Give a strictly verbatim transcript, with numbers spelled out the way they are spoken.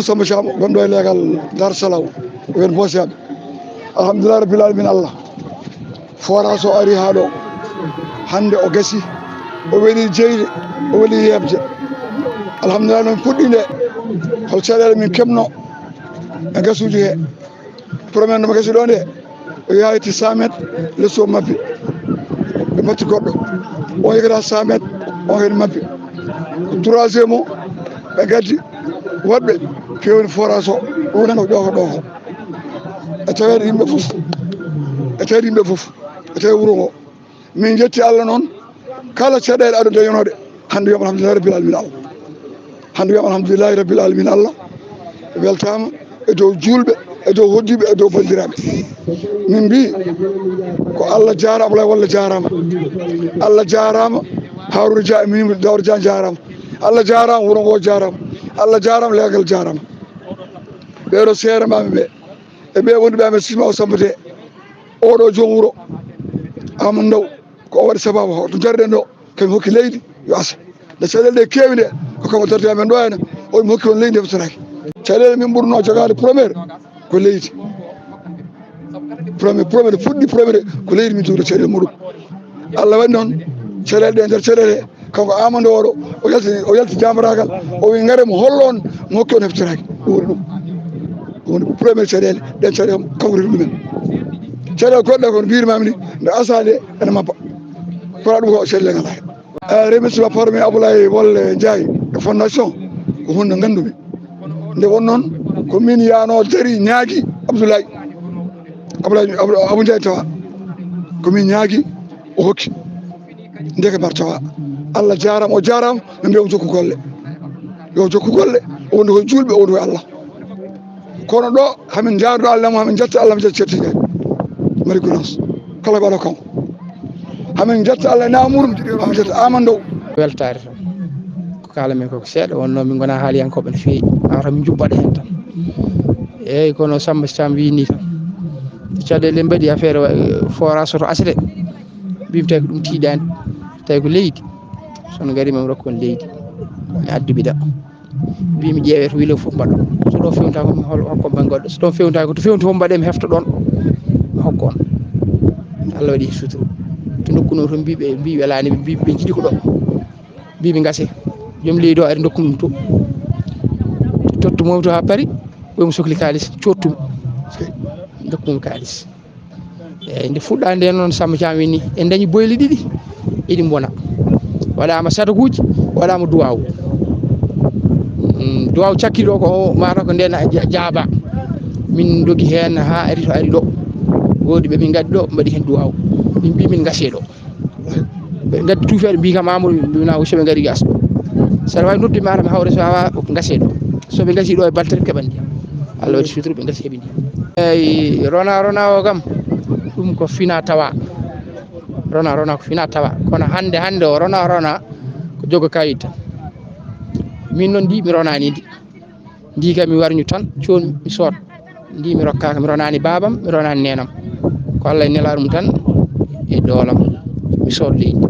Samba Thiam gonɗo e leegal Dar Salaw, o wen Bosiyaaɓe. Alhamdulillah Rabbil Alamin Allah. Forage o ari haa ɗo. Hannde o gasi. O weli jeyde, o weli yeeɓde. Alhamdulillah, noon puɗɗi nde. Hol caɗeele min keɓno e gasuuji he. Premier no gasi ɗo nde. O yahayti cent mètres, lesso mabbi. Ɓe matti goɗɗo. O yekata cent mètres, o hen mabbi. Troisième o, ɓe gaddi woɗɓe pewni forage o, ɗum nana ko ƴooko ɗooko. E taweede yimɓe fof, e taweede yimɓe fof, e taweede wuro ngo. Min jetti Allah noon, kala caɗeele aɗo dañanooɗe, hannde wiyam alhamdulillahi rabbil alamin Allah. Hannde wiyam alhamdulillahi rabbil alamin Allah. Weltaama e dow juulɓe, e dow hoɗdiiɓe, e dow banndiraaɓe. Min mbii ko Allah jaaraama, Ablaye Walla jaaraama. Allah jaaraama, Harouna Dia e min Daouda Dia jaaraama. Allah jaaraama, wuro ngo jaaraama. Allah jaaraama, leegal jaaraama. Ɓeeɗo seere mbaami ɓe, e ɓe wonduɓe amen sisma o Samba Te. Oɗo joom wuro Amadou Ndaw, ko o waɗi sababu o to jarɗen ɗo, kami hokki leydi yo asa. Nde caɗeele ɗe keewi nde, ko kanko darti amen ɗo henne, o mi hokki on leydi nde fototaki. Caɗeele min ɓurno jogaade premier ko leydi. Premier, premier, fuɗɗi premier ko leydi min jogito caɗeele muɗum. Allah waɗi noon caɗeele ɗe nder caɗeele, kanko Amadou oɗo, o yalti, o yalti jaambaraagal, o wi ngare mo hollo on, mo hokki on heftiraaki. Ɗum woni ɗum. Ɗum woni ko premier caɗeele, ɗen caɗeele kanko rewni ɗumen. Caɗeele goɗɗe ko no mbirmami ni, nde asaade ene mabba. Kono ɗum ko caɗeele ngalaa hen. Eh, remerciement parmi Abdoulaye Walla Ndiaye e fondation, ko hunde ngandumi. Nde won noon, ko min yaano dari ñaagi Abdoulaye. Abdoulaye, Abdou, Abou Ndiaye tawa. Ko min ñaagi, o hokki. Ndeke mbar tawa. Allah jaaraama, o jaaraama, min mbiya o jokku golle. Yo jokku golle, o wondi koye juulɓe, o wondi koye Allah. Kono ɗo, hamin njaardo Allah mo, hamin jetta Allah, hamin jetta cetti kay. Mari Gounass. Kala ko Allah kanko. Hamin jetta Allah e namurum, hamin jetta Amadou Ndaw. Weltaare tan. Ko kala men koko seeɗa, wonno min ngona haaliyankooɓe no feewi. Maa to min njubbaɗo heen tan. Eeyi, kono Samba Thiam wii nii tan. Caɗeele mbaɗi affaire wa-, forage soto asde. Mbimi tawi ko ɗum tiiɗaani. Tawi ko leydi. So on ngarii, maa mi rokku on leydi. Mi addu mi da. Mbimi ƴeewee to wilo fof mbaɗo. So ɗo fewntaako, mi hol-, hokko on goɗɗo. So ɗo fewntaako, to fewnti fof mbaɗee, mi hefta ɗoon. Mi hokka on. Allah waɗi heen sutura. To ndokkuno to mbiɓe, mbi welaani, mbi ɓe njiɗi ko ɗo. Mbiɓe ngase. Joom leydi o ari ndokku ɗum to. Tottu mo to haa pari, ɓe mo sokli kaalis, cottumi. Ndokku ɗum kaalis. Eeyi, nde fuɗɗaa nde noon Samba Thiam wii nii, en dañi boyle ɗiɗi, eɗi mbona. Waɗaama sadakuuji, waɗaama duwaawu. Mm, duwaawu cakkiɗo ko o, mataw ko ndeen a ja-, jaaba. Min ndogi heen haa ari to ari ɗo. Woodi ɓe min ngaddi ɗo, mbaɗi heen duwaawu. Min mbii min ngasee ɗo. Ɓe ngaddi tuufeeɗo, mbii kam Amadou, mbii na so ɓe ngari gas. Saɗa waawi noddude mi ara mi hawre so awa ngasee ɗo. So ɓe ngasii ɗo e baltere keɓan ndiyam. Allah waɗi sutura ɓe ngasi heɓi ndiyam. Eeyi, rona, rona o kam, ɗum ko fina tawa. Rona, rona ko fina tawa. Kono hannde, hannde o rona, rona ko jogo kayit tan. Min noon ndi mi ronaani ndi. Ndi kam mi warñu tan, coon mi sood. Ndi mi rokkaaka, mi ronaani baabam, mi ronaani neenam. Ko Allah e nelaaɗo mum tan e doolam. Mi sood leydi.